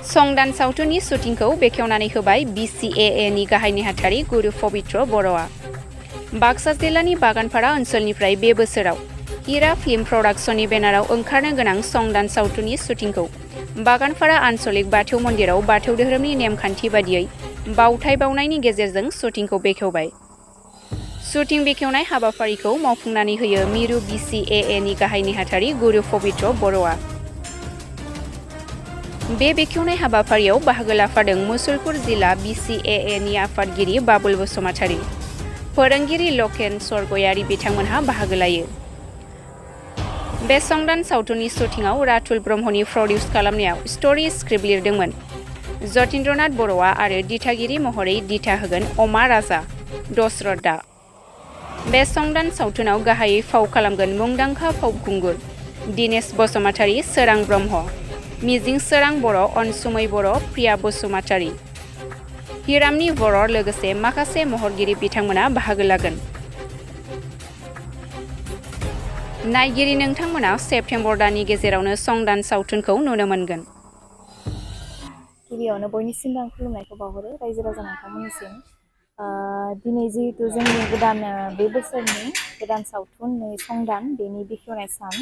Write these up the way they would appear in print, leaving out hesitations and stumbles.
संदान सावथुननि शुटिंखौ बेखेवनानै होबाय Bcaa नि गाहाय नेहाथारि गुरु पबित्र बर'आ। बाक्सा जिल्लानि बागानपारा ओनसोलनिफ्राय बे बोसोराव हिरा फिल्म प्रडाक्शननि बेनाराव ओंखारनो गोनां संदान सावथुननि शुटिंखौ बागानपारा आन्चलिक बाथौ मन्दिराव बाथौ धोरोमनि नेमखान्थि बादियै बावथाय बावनायनि गेजेरजों शुटिंखौ बेखेवबाय। शुटिं बेखेवनाय हाबाफारिखौ मावफुंनानै होयो मिरु Bcaa नि गाहाय नेहाथारि गुरु पबित्र बर'आ। बे बेखेवनाय हाबाफारियाव बाहागो लाफादों मुसलपुर जिल्ला Bcaa नि आफादगिरि बाबुल बसुमतारी, फोरोंगिरि लकेन सरगयारि बिथांमोनहा बाहागो लायो। बे संदान सावथुननि शुटिंआव रातुल ब्रह्मनि प्रडिउस खालामनायाव स्ट'री स्क्रिप्ट लिरदोंमोन जतीन्द्रनाथ बर'आ आरो दिथागिरि महरै दिथा होगोन अमा राजा दशरथआ। बे संदान सावथुनाव गाहायै फाव खालामगोन मुंदांखा फावखुंगुर दिनेश बसुमतारी, सोरां ब्रह्म, मिजिं सोरां बर', अनसुमै बर', प्रिया बसुमतारी, हिरामनि बर' लोगोसे माखासे महरगिरि बिथांमोना बाहागो लागोन। नायगिरि नोंथांमोना सेप्तेम्बर दाननि गेजेरावनो संदान सावथुनखौ नुनो मोनगोन। गिबियावनो बयनिसिमबो आं खुलुमनायखौ बावहरो रायजो राजा नोंथांमोननिसिम। दिनै जिहेतु जोंनि गोदान बे बोसोरनि गोदान सावथुन संदान बेनि बेखेवनाय सान।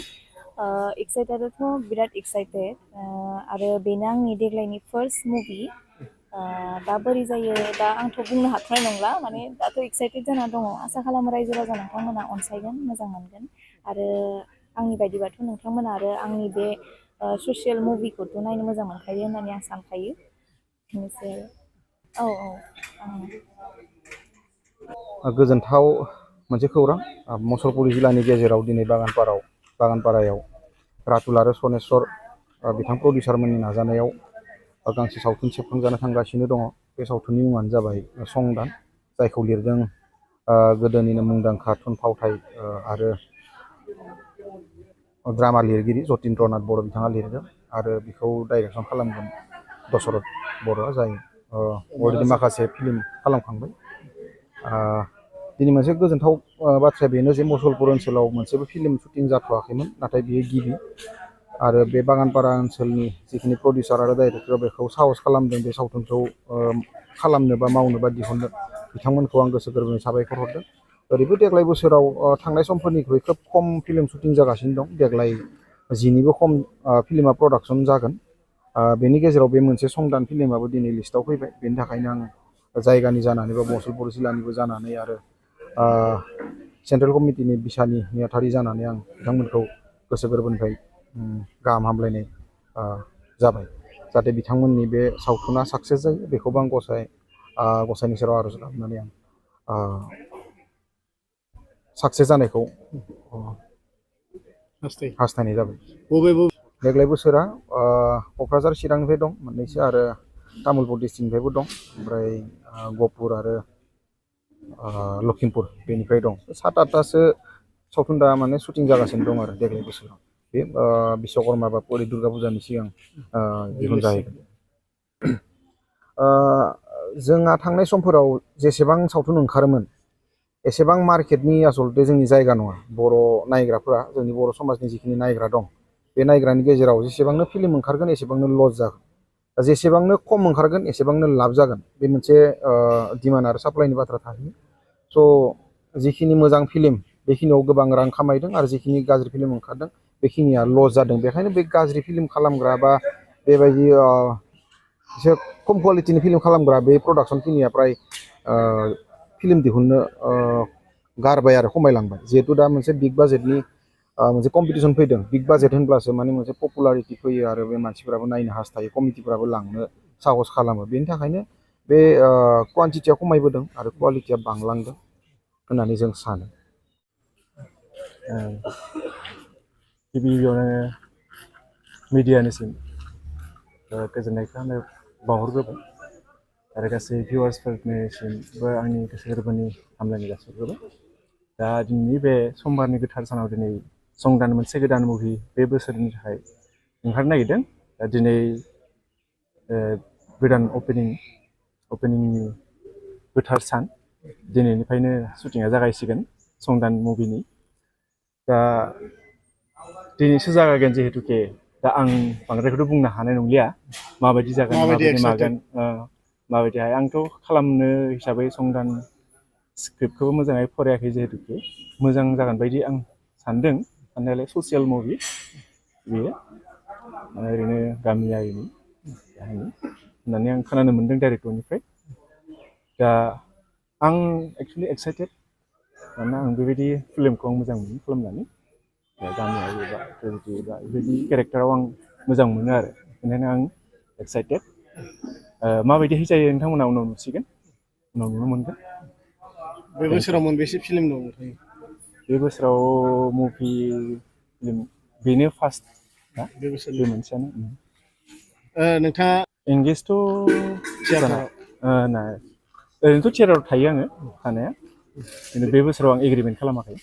एक्साइटेडथ' बिराद एक्साइटेड आरो बेनो आंनि देग्लायनि फार्स्ट मुभि। दा बोरै जायो दा आंथ' बुंनो हाथ'नाय नंला, माने दाथ' एक्साइटेड जाना दङ। आसा खालामो रायजो राजा नोंथांमोना अनसायगोन, मोजां मोनगोन आरो आंनि बायदिबाथ' नोंथांमोना आरो आंनि बे ससियेल मुभिखौथ' नायनो मोजां मोनखायो होननानै आं सानखायो। बेनोसै आरो गोजोनथाव मोनसे खौरां। मुसलपुर जिल्लानि गेजेराव दिनै बागानपारायाव रातुल आरो सनेस्वर बिथां प्रडिउसारमोननि नाजानायाव गांसे सावथुन सेबखांजानो थांगासिनो दङ। बे सावथुननि मुङानो जाबाय संदान, जायखौ लिरदों गोदोनिनो मुंदांखा थुनफावथाय आरो ड्रामा लिरगिरि जतीन्द्रनाथ बर' बिथाङा लिरदों आरो बेखौ डाइरेक्सन खालामगोन दशरथ बर'आ, जाय अलरेडि माखासे फिल्म खालामखांबाय। दिनै मोनसे गोजोनथाव बाथ्राया बेनो जे मुसलपुर ओनसोलाव मोनसेबो फिल्म शुटिं जाथ'वाखैमोन, नाथाय बियो गिबि आरो बे बागानपारा ओनसोलनि जिखिनि प्रडिउसार आरो डाइरेक्टर बेखौ साहस खालामदों बे सावथुनखौ खालामनो बा मावनो बा दिहुननो। बिथांमोनखौ आं गोसो गोरबोनि साबायखर हरदों। ओरैबो देग्लाय बोसोराव थांनाय समफोरनिख्रुइ खोब खम फिल्म शुटिं जागासिनो दं। देग्लाय 10निबो खम फिल्मा प्रडाक्सन जागोन। बेनि गेजेराव बे मोनसे संदान फिल्माबो दिनै लिस्टआव फैबाय। बेनि थाखायनो आं जायगानि जानानै बा मुसलपुर जिल्लानिबो जानानै आरो सेन्ट्रेल कमिटिनि बिसानि नेहाथारि जानानै आं बिथांमोनखौ गोसो गोरबोनिफ्राय गाहाम हामलायनाय जाबाय। जाहाथे बिथांमोननि बे सावथुना साक्सेस जायो, बेखौबो आं गसाइनि सेराव आर'ज खालामनानै आं साक्सेस जानायखौ हास्थायनाय जाबाय। देग्लाय बोसोरा क'क्राझार चिरांनिफ्राय दं मोननैसो आरो तामुलपुर डिस्ट्रिक्टनिफ्रायबो दं, ओमफ्राय गहपुर आरो लखिमपुर बेनिफ्राय दं। 7-8थासो सावथुन दा माने शुटिं जागासिनो दं आरो देग्लाय बोसोराव। बे बिश्वकर्मा बा परि दुर्गा फुजानि सिगां दिहुनजाहैगोन। जोंहा थांनाय समफोराव जेसेबां सावथुन ओंखारोमोन एसेबां मार्केटनि आसलते जोंनि जायगा नङा। बर' नायग्राफोरा, जोंनि बर' समाजनि जिखिनि नायग्रा दं, बे नायग्रानि गेजेराव जेसेबांनो फिल्म ओंखारगोन एसेबांनो लस जागोन, जेसेबांनो खम ओंखारगोन एसेबांनो लाब जागोन। बे मोनसे डिमान्ड आरो साप्लाइनि बाथ्रा थायो। स' जिखिनि मोजां फिल्म बेखिनियाव गोबां रां खामायदों आरो जिखिनि गाज्रि फिल्म ओंखारदों बेखिनिया लस जादों। बेखायनो बे गाज्रि फिल्म खालामग्रा बा बेबायदि एसे खम कुवालिटिनि फिल्म खालामग्रा बे प्रडाक्सन खिनिया प्राय फिल्म दिहुननो गारबाय आरो खमायलांबाय। जिहेतु दा मोनसे बिग बाजेटनि मोनसे कम्पिटिसन फैदों। बिग बाजेट होनब्लासो माने मोनसे पपुलारिटि फैयो आरो बे मानसिफोराबो नायनो हास्थायो, कमिटिफोराबो लांनो साहस खालामो। बेनि थाखायनो बे क्वान्टिटिया खमायबोदों आरो क्वालिटिया बांलांदों होननानै जों सानो। गिबियावनो मिडियानिसिम गोजोननायखौ आङो बावहरग्रोबाय आरो गासै भिउवार्सफोरनिसिमबो आंनि गोसो गोरबोनि हामलायनाय जासिहरग्रोबाय। दा दिनैनि बे समबारनि गोथार सानाव दिनै संदान मोनसे गोदान मुभि बे बोसोरनि थाखाय ओंखारनो नागिरदों। दा दिनै गोदान अपेनिंनि गोथार सान, दिनैनिफ्रायनो शुटिंआ जागायसिगोन संदान मुभिनि। दा दिनैसो जागायगोन जिहेतुके दा आं बांद्रायखौथ' बुंनो हानाय नंलिया माबायदि जागोन माबायदि मागोन माबायदिहाय आंथ' खालामनो हिसाबै संदान स्क्रिप्टखौबो मोजाङै फरायाखै जिहेतुके मोजां जागोन बायदि आं सानदों साननायालाय ससियेल मुभि बेयो ओरैनो गामियारिनि काहिनि होननानै आं खोनानो मोन्दों डाइरेक्टरनिफ्राय दा आं एक्सुवेलि एक्साइटेड मानोना आं बेबायदि फिल्मखौ आं मोजां मोनो खालामनानै गामियारि एबा बेबायदि केरेक्टाराव आं मोजां मोनो आरो बेनिखायनो आं एक्साइटेड माबायदिहाय जायो नोंथांमोना उनाव नुसिगोन उनाव नुनो मोनगोन बे बोसोराव मोनबेसे फिल्म दं नोंथां बे बोसोराव मुभि फिल्म बेनो फार्स्ट ना बे बोसोरनि बे मोनसेयानो नोंथाङा एंगेजथ' थियेटाराव ना ओरैनोथ' थियेटाराव थायो आङो थानाया खिन्थु बे बोसोराव आं एग्रिमेन्ट खालामाखै